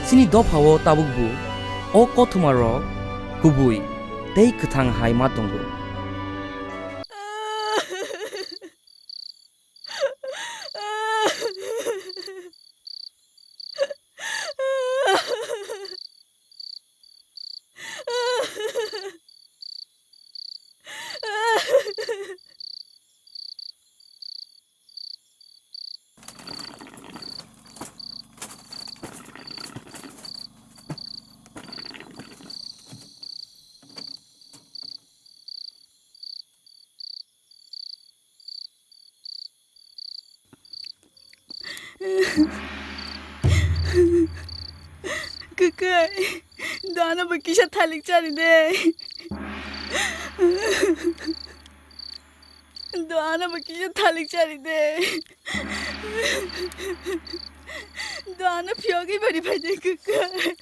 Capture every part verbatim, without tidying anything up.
Chini dophao tabukbo o kothoma rok kubui tei kwthang hai ma tongo. Kwkai, doano bo kisa thalik chari de. Doano bo kisa thalik chari de. Doano phiyogwi bari bai de, kwkai.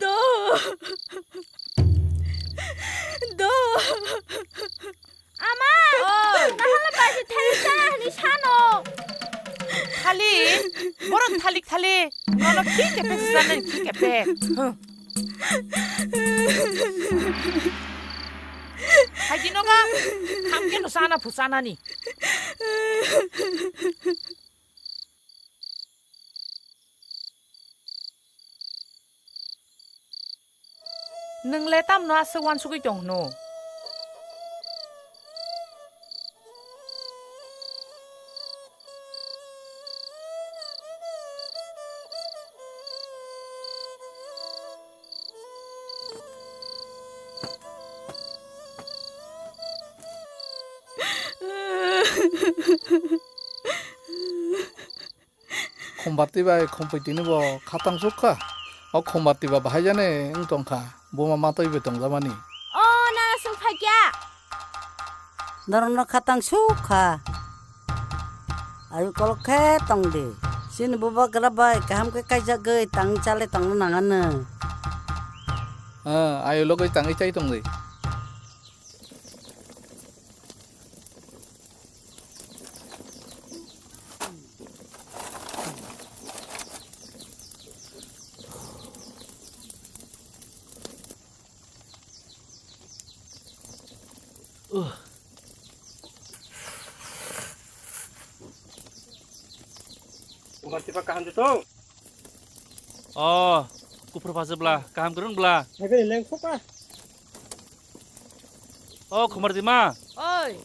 Do. Do. Ama! Oi! Nahala baji thalik chaya hwnwi sano. Thalik? Borok thalik thalik. Nono khi kepek sisana, khi kepek. Huh. Haji nogo, hamke no sana phusanani. Nwng le tamno aswk uansugwi tong hwno? Khumbarti bai Khumpui tini bo khatang suk kha. O Khumbarti ba bahai jani wng tong kha. Buma matwi bai tong jamani. O nana sung phai kya? Norok no khatang suk kha. Ayu kolok khe tong di. Chini bubagra bai kaham khe kaijagwi tang chale tongna nang anw. Ah, ayu logwi tangwi chai tong di. Bubar tiba kaham jotong? Oh, kuphur phaswk bla, kaham kwrwng bla. Hai bini leng phuka. Oh, Khumar di ma. Oi.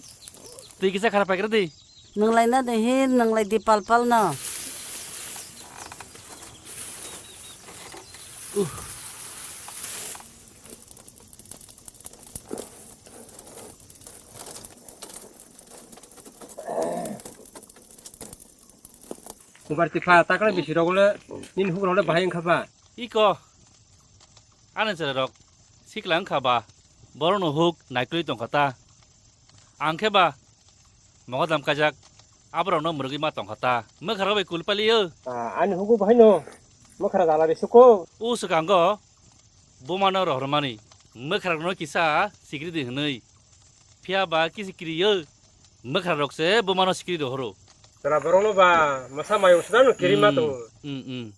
Twi kisa khara paikra di. Nwnglai na de hin, nwnglai di pal pal no. Uh. Bubar tiba takle bisi rok le nini huk rok le bahai wngkha ba? Iko. Ani chwrai rok sikla wngkha ba, borokno huk naikolwi tongkha ta. Ang khe ba mogodam kaijak, aborokno mwrwgwi ma tongkha ta. Mwkha rok bai kul paliyo. Ah, ani hugo bahai no mwkha rok ala risuko. O swkango bumano rohormani mwkha rokno kisa sikiri di hwnwi. Phiya ba kisi kiriyo mwkha rok se bumano sikiri rohoro. Chwla borokno ba mwsa mayung swdano kiri ma tongo. Hmm, hmm.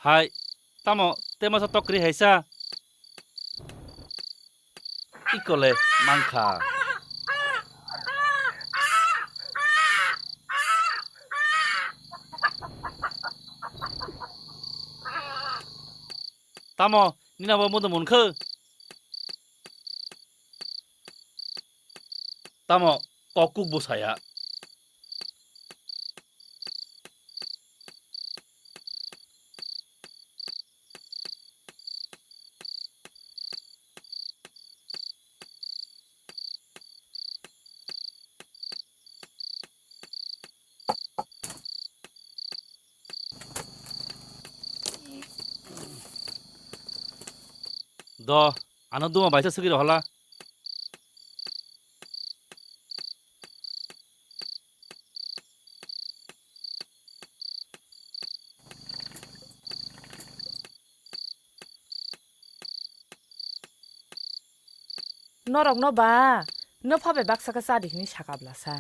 Hai, tamo tei masa tokri haisa? Ikole mankha. Tamo nini abo modo munkhe? Tamo kok kuk bo saya. Do, ano duma baisa sugiro hola. Norokno ba, no pha bai baksa khe cha di hwnwi saka bwlasa.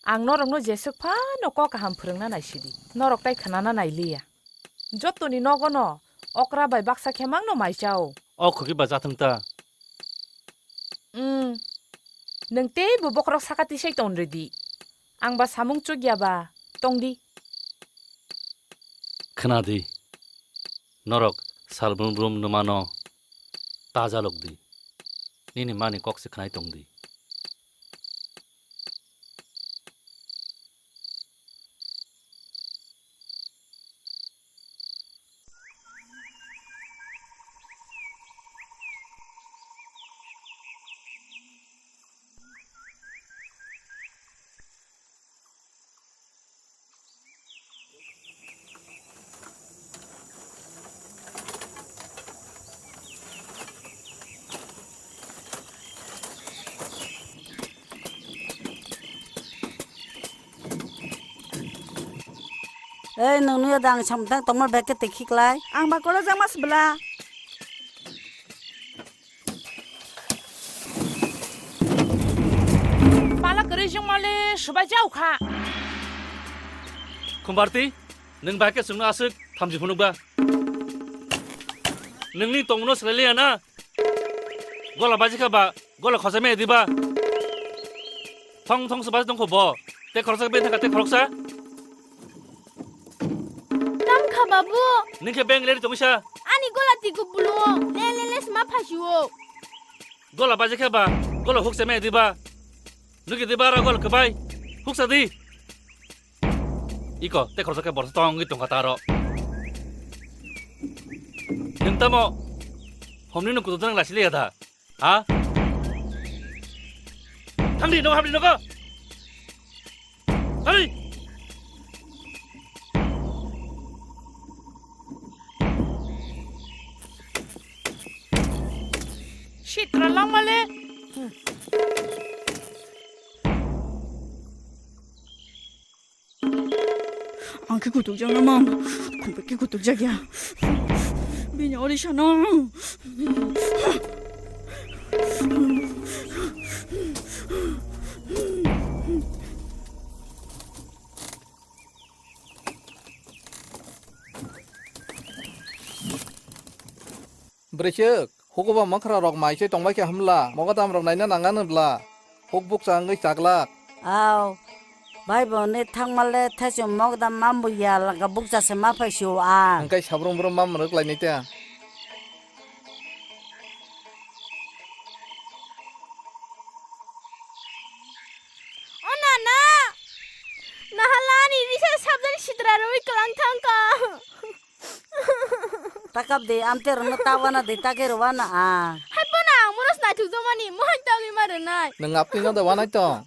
Ang norokno jeswk phano kok kaham phwrwngna naisidi, norok tai khwnana nailiya. Jotoni nogono okra bai baksa khe mangno mai chao. O khoki ba jathwng ta. Umm, nwng teibo bokhorok saka tisai ton rwdi. Ang ba samung chukya ba tongdi. Khna di, norok sal brum brum nwmano ta jalok di. Nini mani kok se khnai tong di. Ei, nwng nuya da ang samtang tongma bai khe tei khiklai. Ang ba koro jama sibla. Pala kwrwi jongmale subai jau kha. Khumbarti, nwng bai khe chwngno aswk thamchi phunukba. Nwngni tongmano swlai liya na? Gola baji kha ba, gola khosai maya diba? Thong thong se baji tongkho bo. Te khoroksa beng thangkha, te khoroksa. Tam kha babu. Ningkhe beng leri tongisa. Ani gola tiku bulu. Le le le sma phasio. Gola baji kha ba, gola hukse me diba. Nugi diba ra gola kebai. Huksa di. Iko, te khoroksa khe borsa tongwi tongkha taro. Nung tamo homni nung kutu dang lasili ya da? Ha? Thangdi, nogo hamdi, nogo. Thangdi. Sitra langmale. Ang khe kutukjakno mang, khumbai khe kutukjakya. Bini ori sano. Bwrwichwk, hukuba mwkhra rok mai se tongbai kha hwnla, mogodam rok naina nang anw bla, huk bukcha wngwi chaglak. Au, bai bo ne thangmale thaisong mogodam mambo ya laka bukcha se ma phai sio ang. Hwnkhe sabrung brum mam rwk lainai ta. O nana, nahalani risa sabjani sitra rwi kwlang thangkha. Takap de, amte rono tawana de, take rowana a. Hai pana ang moros naithok jomani, mohai tagwi ma rwnai. Nwng apni no da wanai tong.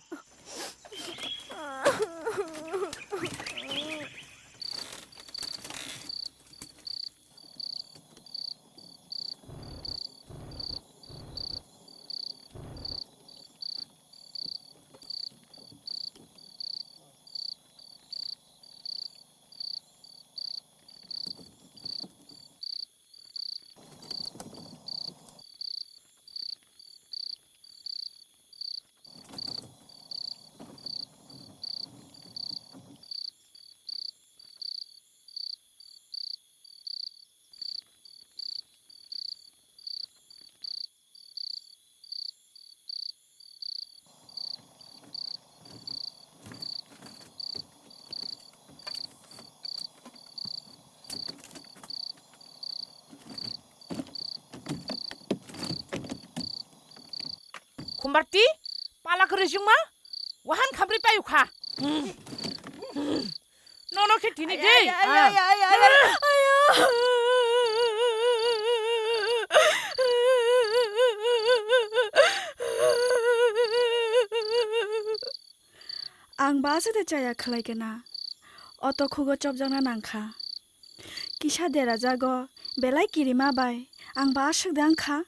Khumbarti, pala kwrwi chwngma, wahan khamri payu kha. Nono khe tini de. Ay, ay, ay, ay, ay, ay, ay. Ang ba aswk de chaya khlai kena. Oto khugo chopjakna nang kha. Kisa dera jago, belai kirima bai. Ang ba aswk de ang kha.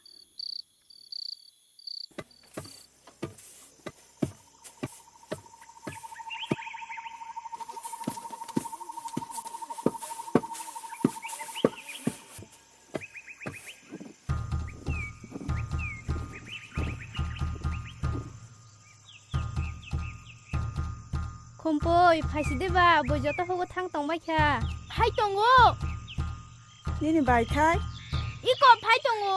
Khumpui, phaisi de ba, bui joto hugo thang tongbai kha. Phai tongo. Nini bai thai? Iko phai tongo.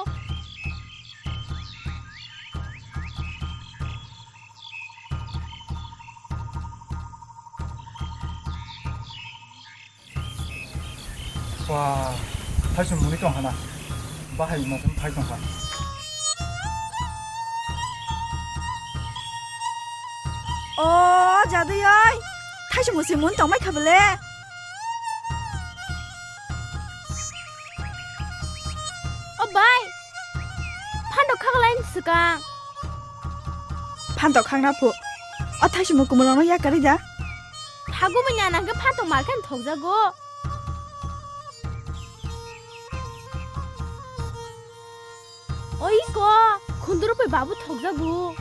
Wah, thaisung muni tong hana. Bahai ma tong thai tong kha. O jadui oi, thaisung musi muni tong mai kha bele. O bai, phando khaklai swkang. Phando khakna phu. O thaisung mukumulano yakari da. Thagu manya nangke phando marken thokjago. Oi ko, khunduru pai babu thokjago.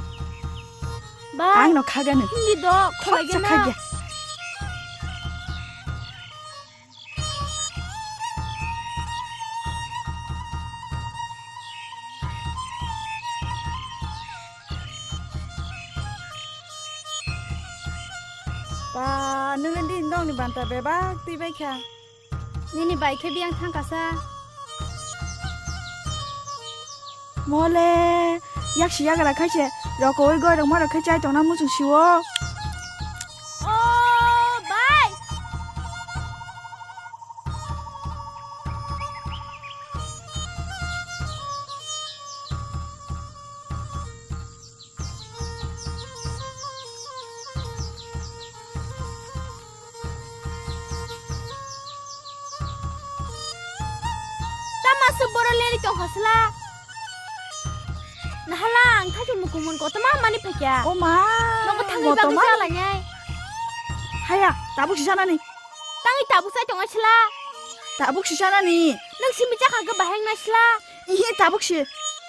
Bai. Ang no khagani. Hindi do, khogsa khagena. Khagya. Ba, nungni din dongni banta bebak twi bai kha. Nini bai khe biyang thang kasa. Mole, yaksi yagra khai se, rokoi goi rok ma rok khai chai tongna muchung siwo. O bai. Tama se boro leri tong hasla. Nahala ang thaichung mukumun kotoma mani phekya. O ma, nogo thangwi bagwi kotoma? Chala nyai. Haya, tabuk si sanani. Tangwi tabuk sai tong asla. Tabuk si sanani. Nang simi chakha ga baheng na sla. Ihi, tabuk si.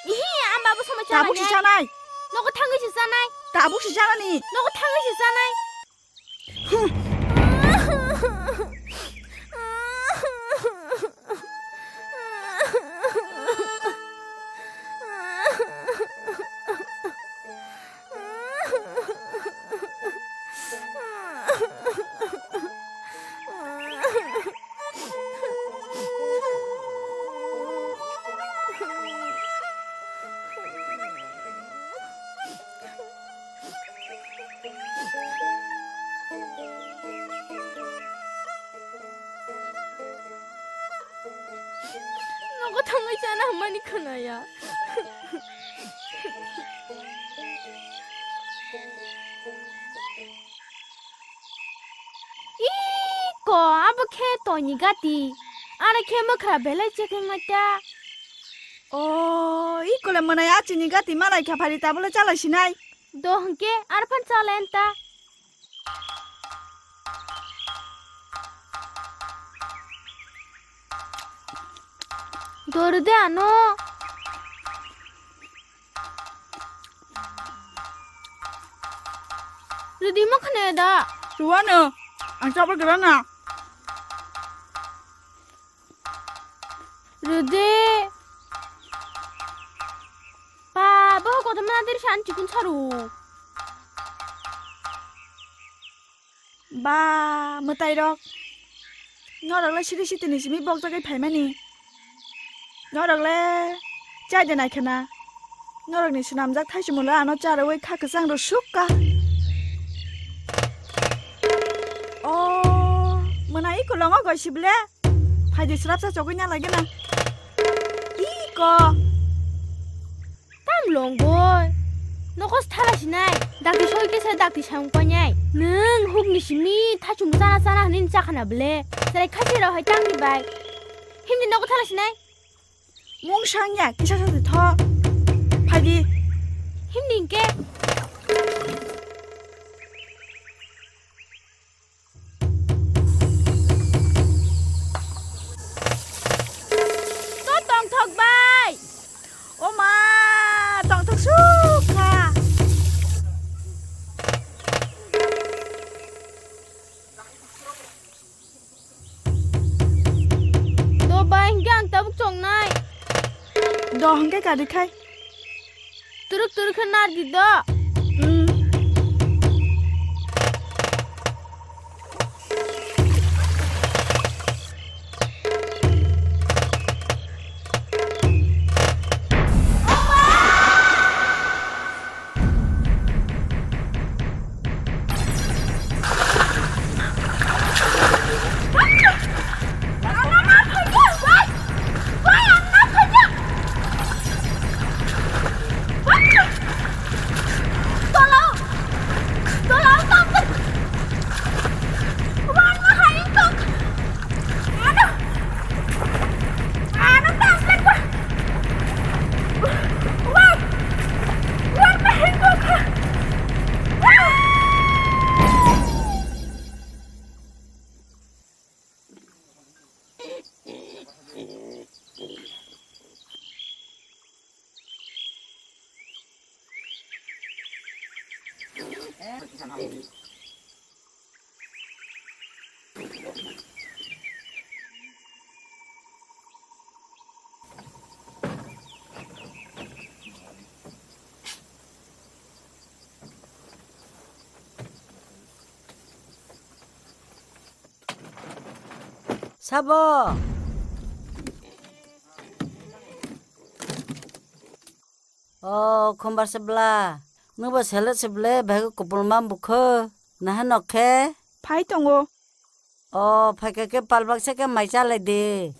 Ihi, ang babu sama chana. Tabuk si sanai. Nogo thangwi si sanai. Tabuk si sanani. Nogo thangwi si sanai. Hmm. Nogo thangwi chana hwnmani khwnaya. Iko, abo khe toini gati. Are khe mwkha belai chekeng ta. O, iko le mwnai achini gati malai kha phari tabole chalai sinai. Do hwnkhe arphan chalai anta. Dor de ano. Rwdi mo khne da. Ruwano. Ang chapel gerana. Rwdi. Pa, bo kotorma nadir san chikun saru. Ba, mwtai rok. Norok le siri sitini simi bokjagwi phaimani. Norok le chai de nai khna. Norok ni swnamjak thaichumung le ano cha rwui kha kwchang rw suk ka. O, mwnai kolongo goi sible. Phaidi swrapsa chogwi na lagi na. Iko. Tam long boy. Nokos thala sinai. Dakti soi kesa dakti samung painai. Nwng hukni simi thachung chana chana hwnwi chakhana ble. Serai khasi rok hai tangni bai. Himdi nogo thala sinai. Mung sangya kisa sa tho. Phaidi. Himdi hingke. To tongthok bai. O ma, tongthok sukha. Do bai, hingke ang tabuk chongnai. Do hingke kari khai. Turuk turuk khe nardi do. Hmm. Sabo. O, khumbar se bla. Nwng bo sele se ble, bhai ko kupul mam bukho. Naha nok khe? Phai tongo. O, phaikha khe palbak se khe mai chalai di.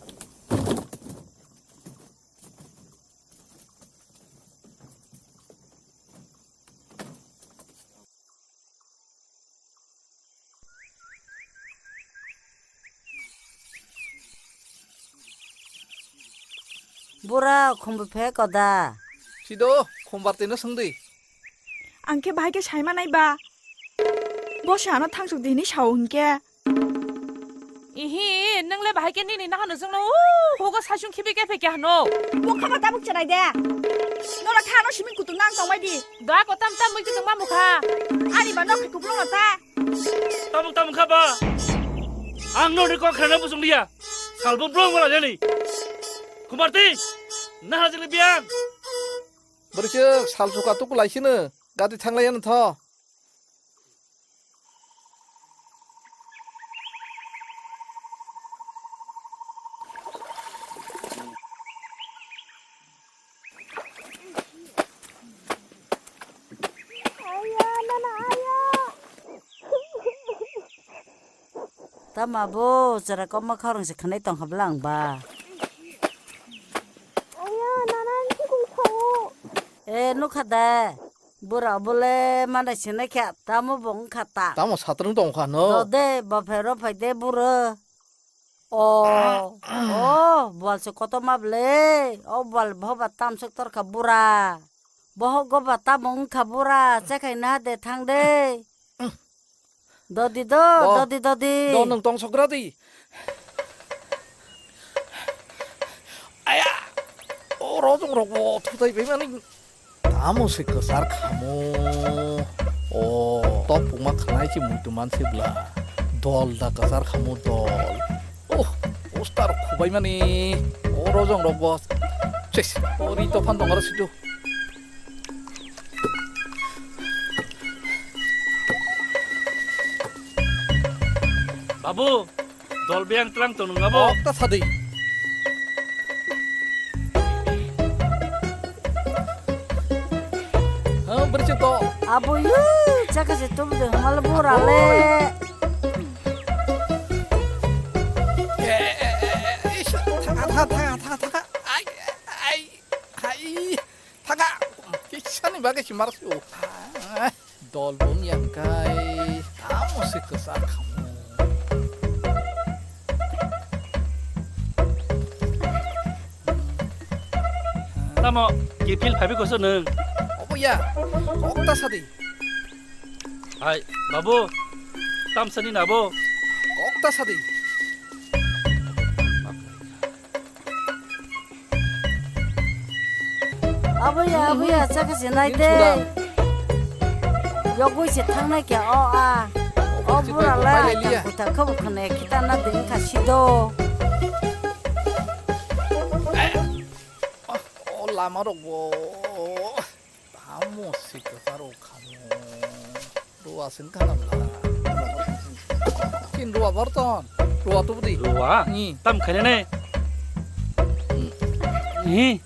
Bura, khumbu phe koda. Sido, khumbar tino swngdi. Ang khe bahai khe saima nai ba. Bo se ano thangsuk di hinwi sao hinkhe. Ihi, nwngle bahai khe nini nahano chwngno, uh, hugo saichung khibi khe phekya hano. Bo khama tabuk chwnai de. Nora kha ano simi kutung nang tongbai di. Da ko tam tam mui kutung mamu kha. Ani ba nok kuplung ta. Tabuk tabuk kha ba. Ang noni kok khana busung liya. Salbo bro wala jani. Kumarti, naha jili biang. Bwrwi se sal suka tuku lai sino, gati thanglai ano tho. Tama bo chwra kokma khorang se khwnai tong kha bwla ang ba. Aya, nana, ang se kung sao. E, nukha da. Bura bole mana sinai kha, tamo bo wngkha ta. Tamo satrung tong kha no? Do de, bo phai ro phai de bura. O, o, bwal se kotorma ble. O bwal bohoba tamsok torkha bura. Bohok goba tamo wngkha bura, chekhai na de thang de. Dodi do, bo, dodi, dodi. Do nwng tong sokra di. Aya, o rojong rok bo thutai bai mani. Tamo se kwchar khamu. O, topungma khanai se muitu manse bla. Dol da kwchar khamu dol. Oh, poster khubai mani. O rojong rok bo. Chis, o ri to phan dong aro situ. Babu, dol biyang tlang tong nung abo. Okta sadi. Ha, bercik to. Abo yu, chaka se tubu de mal bura le. Eh, eh, eh, eh, ish, thaka, thaka, thaka, thaka, thaka. Ai, ai, ai. Thaka. Kisani bagwi si mar su. Ah. Dol bung yang kai, tamo se kwchar khamu. Tamo, gipil phaibi koso nwng? Obo ya, kok ta sadi. Hai, babu, tamsani nabo? Kok ta sadi. Abuya, abuya, chakha se nai de. Yogwi se thangnai khe o a. O bura lai tang kutha khabu khne khita na ding kha sido. O lama rok bo. Tamo se kwcharo khamu. Ruwa sin kana bla. Kin ruwa borton. Ruwa tubudi. Ruwa? Ni. Tam khaine ne. Ni.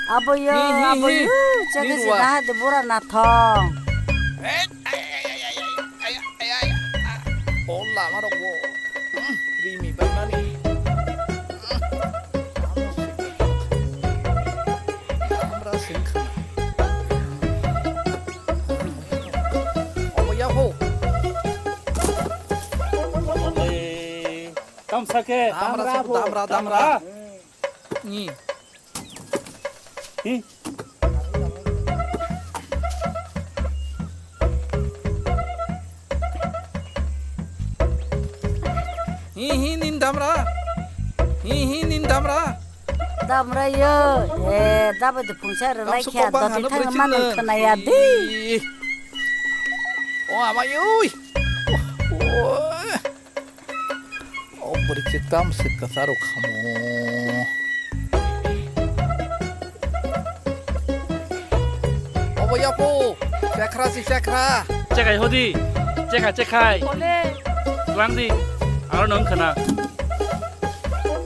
Abo yo, hi, hi, abo hi. Yo, chakha se naha de bura nathong. Eh, ay, ay, ay. O lama rok bo. Hmm, rimi bai mani. Hmm. Amra sing khana. Obo ya ho. Tamsa khe, damra, damra, damra, damra. Ni. Hi. Hi, hi, nin damra. Hi, hi, nin damra. Damrai yo, eh, dabai de phungsa rwlai khe, doti thang mano khwnaya di. O amai oi. O bwrwi khe tam se kwcharo khamo. Obo yapo, chekra si chekra. Chekai hodi, chekha chekhai. Ole. Twlang di, aro nong khana.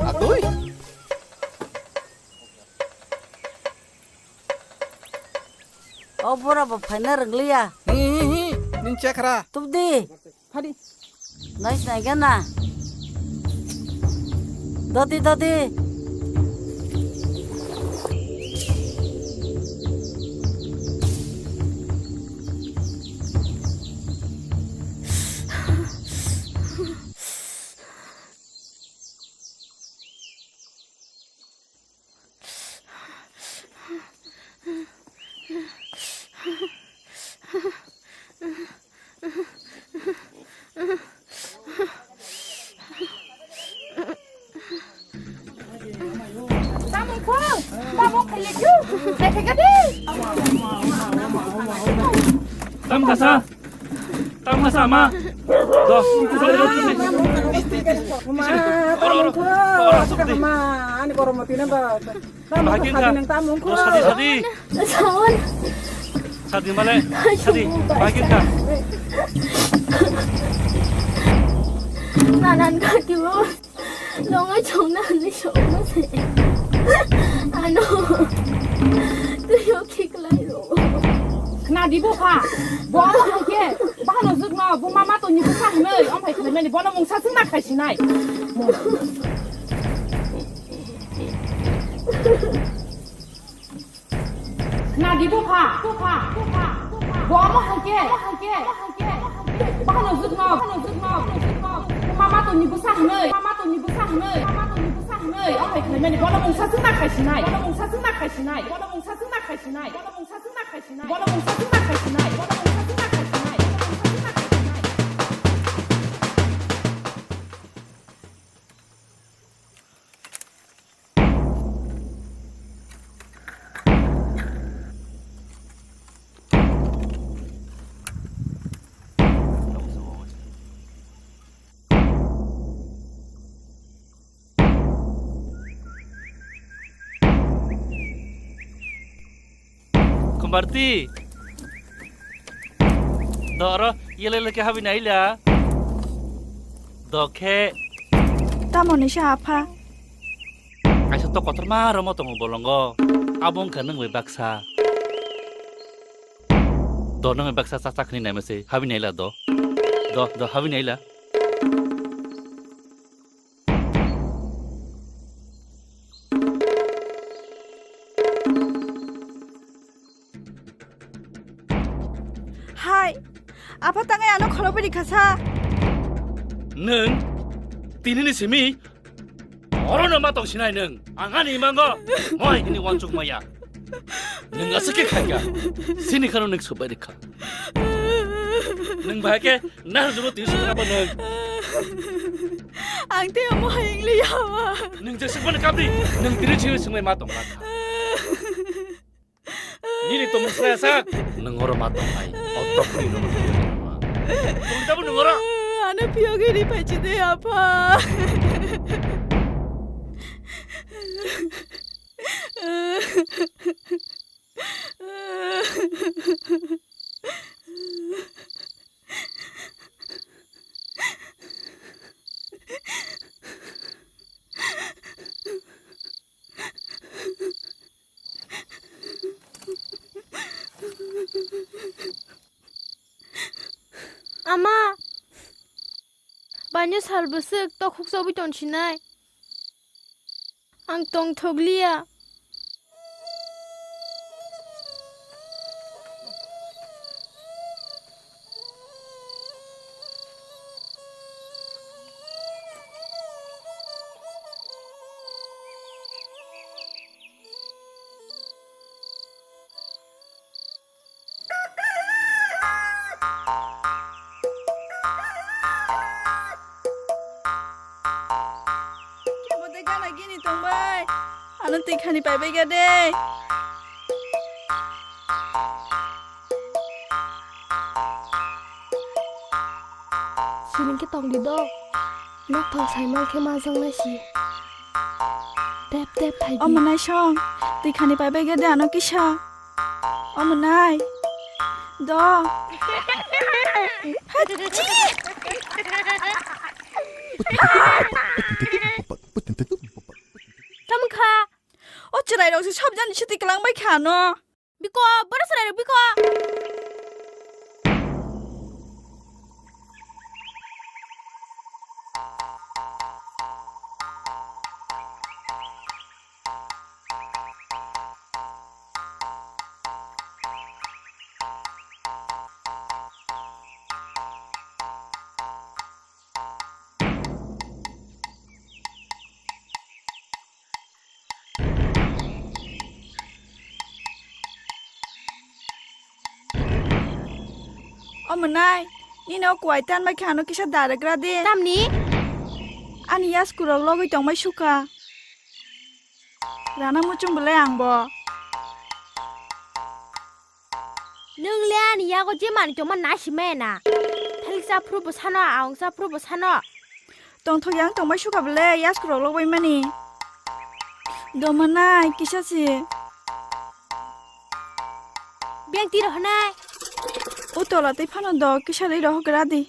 Agoi. O bora bo phaina rwngliya. Hi, hi, hi, nini chekra. Tubdi. Phadi. Nai sinai gana. Dodi, dodi. Tamung kho, tamung khaye kyo, naikhe gadi. Tam kasa. Tamo sama. Do. Ma, oro, oro, tamung kho, oro, oro, ma, ani goromoti na ba. Tamung kho, bagin ka. Sadi nang tamung kho. Do, sadi, sadi. Sawan. Sadi male. Sadi. Bagin ka. Nanan ka kibo. Longa chongna hanwi sokma se. Ano. Tuyo khiklai ro. Khna di bupha. Bo ano hai khe. Bahano jwkno bo mama tongni bwsa hwnwi. Omo hai khlaimani bono mungsa swngna khaisinai. Nadi bupha, bupha, bupha, bupha. Bo omo hai khe, omo hai khe, omo hai khe, omo hai khe. Bahano jwkno, bahano jwkno, bahano jwkno. Mama tongni bwsa hwnwi, mama tongni bwsa hwnwi, mama tongni bwsa hwnwi. Omo hai khlaimani bono mungsa swngna khaisinai, bono mungsa swngna khaisinai, bono mungsa swngna khaisinai, bono mungsa swngna khaisinai, bono mungsa swngna khaisinai, bono mungsa swngna khaisinai, bono mungsa swngna khaisinai. Kembarti. Do oro yele leke habi naila. Do khe. Tamo ni sa apha. Kaisa to kotor ma romo tongo bolongo. Abo wngkha nang bai baksa. Do nang bai baksa cha cha khni naima se habi naila do. Do, do habi naila. Hai, apha tangai ano khorokbini khasa. Nwng tinini simi orono ma tongsinai nwng. Ang ani imango moi hini wansuk maya. Nwng aswk khe khaika. Sini khano nwng subai rikha. Nwng bahai khe Nahar juro twi sukna bo nwng. Ang tei omo hai wng liya wa. Nwng je sukmani kapri, nwng tini chini sungmai ma tong lakha. Nini tomung saya sak, nwng oro ma tong hai. Otok ni nwng. Tong tabu nwng oro. Ano phiyok ri pai chide apha. Ama, banyo sal bwswk tokhuk chobwi tongsinai. Ang tongthok liya. Kebo de gana gini tongbai. Ano twi khani paibai ga de. Sining khe tong di do. Nok thang sai man khe ma jang nai si. Tep tep thai di. Omo nai song, twi khani paibai ga de ano kisa. Omo nai. Do. Hachi! Tamo kha. O chwrai rok se sob jani siti kwlang bai kha no. Biko, boro chwrai rok biko. O mwnai, nini o kuwai tan bai khe ano kisa daragra di. Tamni? Ani yasku rok logwi tongmai sukha. Rana muchung belai ang bo. Nwng le ani yago je manwi tongma nai si maya na. Thalik cha phuru bo sano, aung cha phuru bo sano. Tongthok yang tongbai sukha bole, yasku rok logbai mani. Domanai, kisa si. Beng tiro hanai. O tola tei phano do, kisa rei rohok gra di.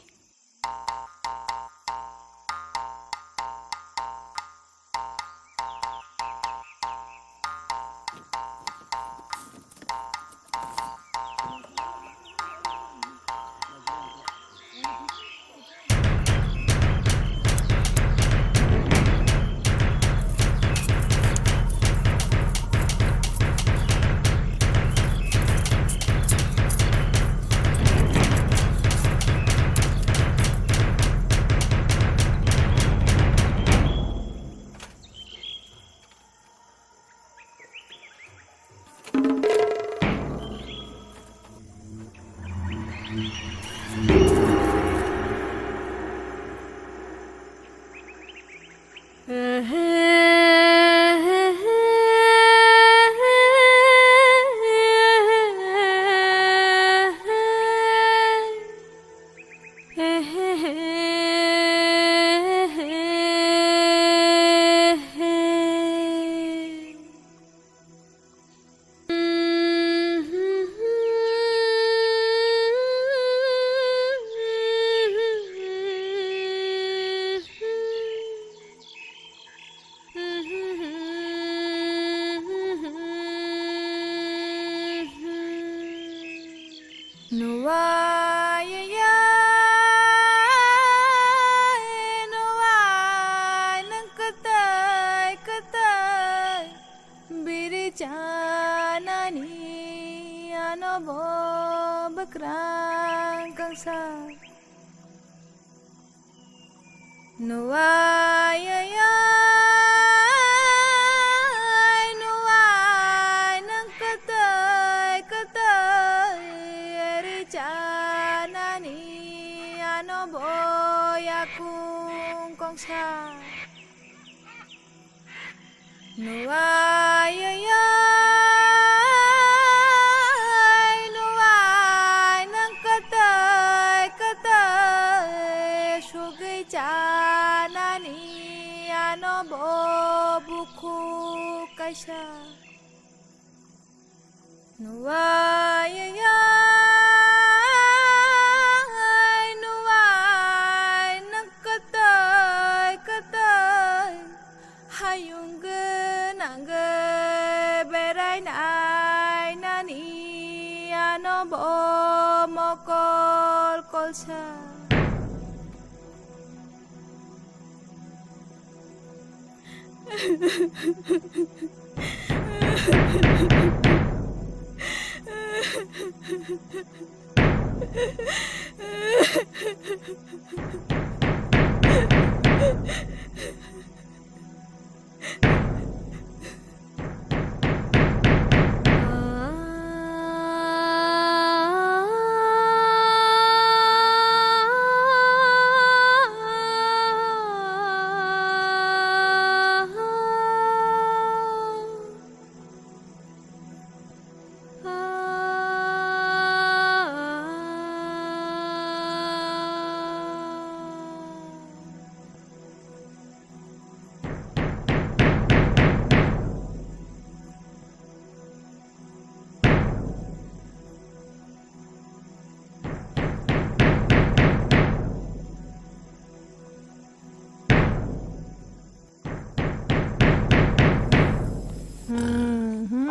Nuwai, nuwai, nwng kwtwi, kwtwi biri chanani ano bo bwkrang kangsa. Nuwai, nuwai, nwng kwtwi, kwtwi ri chanani ano bo yakung kongsa. Nuwai, nuwai, nwng kwtwi, kwtwi sugwi chanani ano bo bukhuk kaisa. Nuwai, nuwai, nwng kwtwi, kwtwi hayung gwnang berai nai nani ano bo mokol kolsa.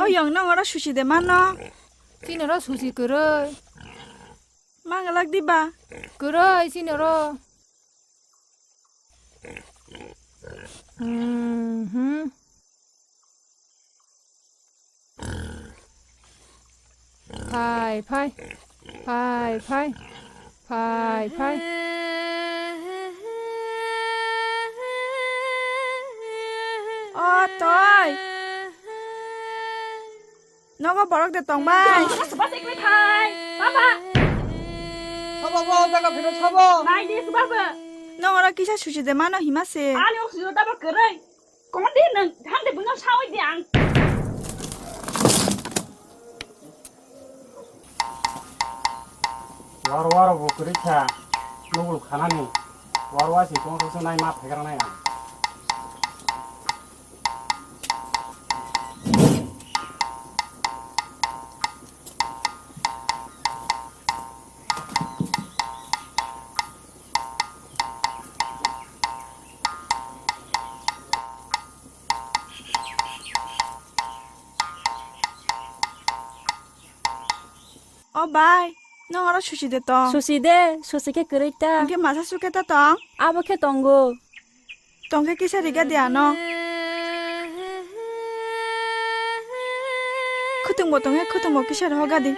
piyong nong oro susi de mano. Chini oro susi kwrwi. Mangalak diba? Kwrwi chini oro. Mhm. Phai, phai. Phai, phai. Phai, phai. O, toi. Nogo borok de tong bai. Bas, bas, ekle phai. Baba. Sabo, bo, jaga phiro sabo. Nai di, baba. Nong oro kisa susi de mano hima se. Ani oxygen tabo kwrwi. Kondi nwng thangde buino sawi di ang. War war bo kwrwi kha, nugul khanani. War war si tong tong nai ma phegra nai ang. O bai, nong oro susi de tong. Susi de, susi khe kwrwi ta. Hwnkhe masa sukhe ta tong. Abo khe tongo. Tongkhe kisa riga di ano. Khutungbo tongkhe khutungbo kisa rohoga di.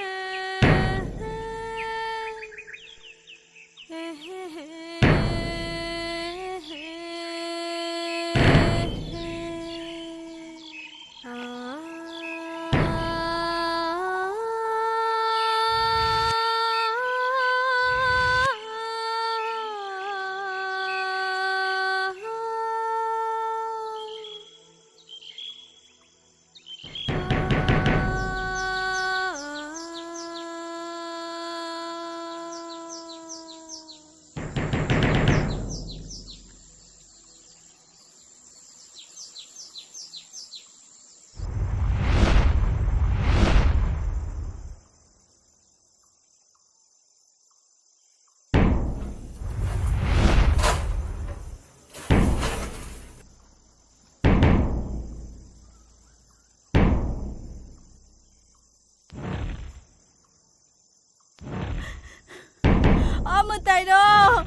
O mwtai rok,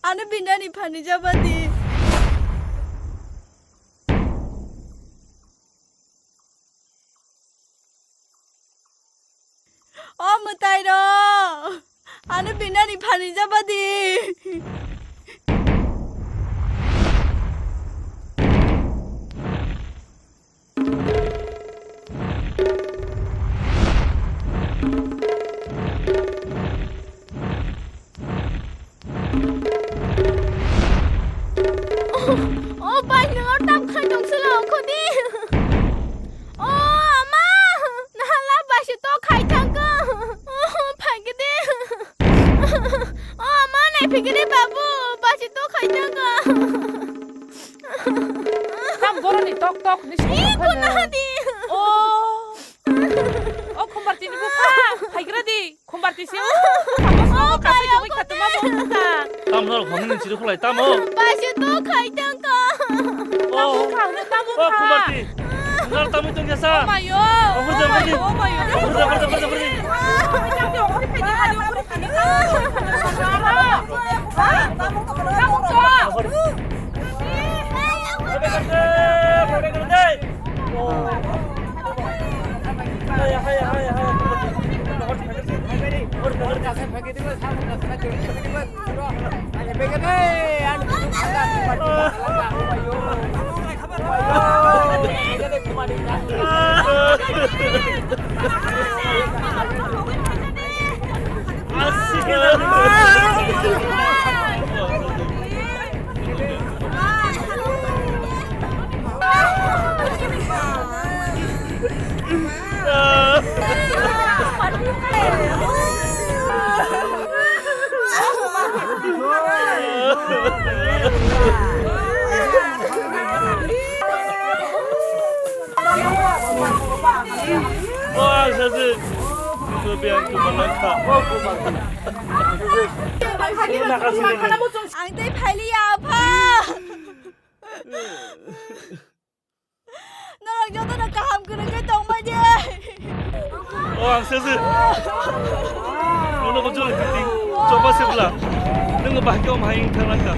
ano bini ani phani jabadi. O mwtai rok, ano bini ani phani jabadi. O bai, nwng oro tam khai tong silo, khodi. O ama, nahal a bai se to khai thang kha. O, phai khe de. O ama, nai phai khe de babu, bai se to khai thang kha. Tam boroni tok tok ni song. Ih, khuna hadi. O. O Khumbarti ni bupha, phaigra di. Khumbarti se o. Tamo song kasai jogoi khatuma bo ta. Tam norok hongni chiri khulai tamo. Bai se to khai thang kha. O. Tamo kha, tamo kha. O Khumbarti. Ngal tamo tong jasa. O mayo. O burja, burja. O mayo. Burja, burja, burja, burja. Ang tei phailiya, apha. Ang jotono kaham kwrwngwi tongmani. O ang sese. Nono ko jole titing. Choba sebla. Nung bahai ko mahai thanglang ka.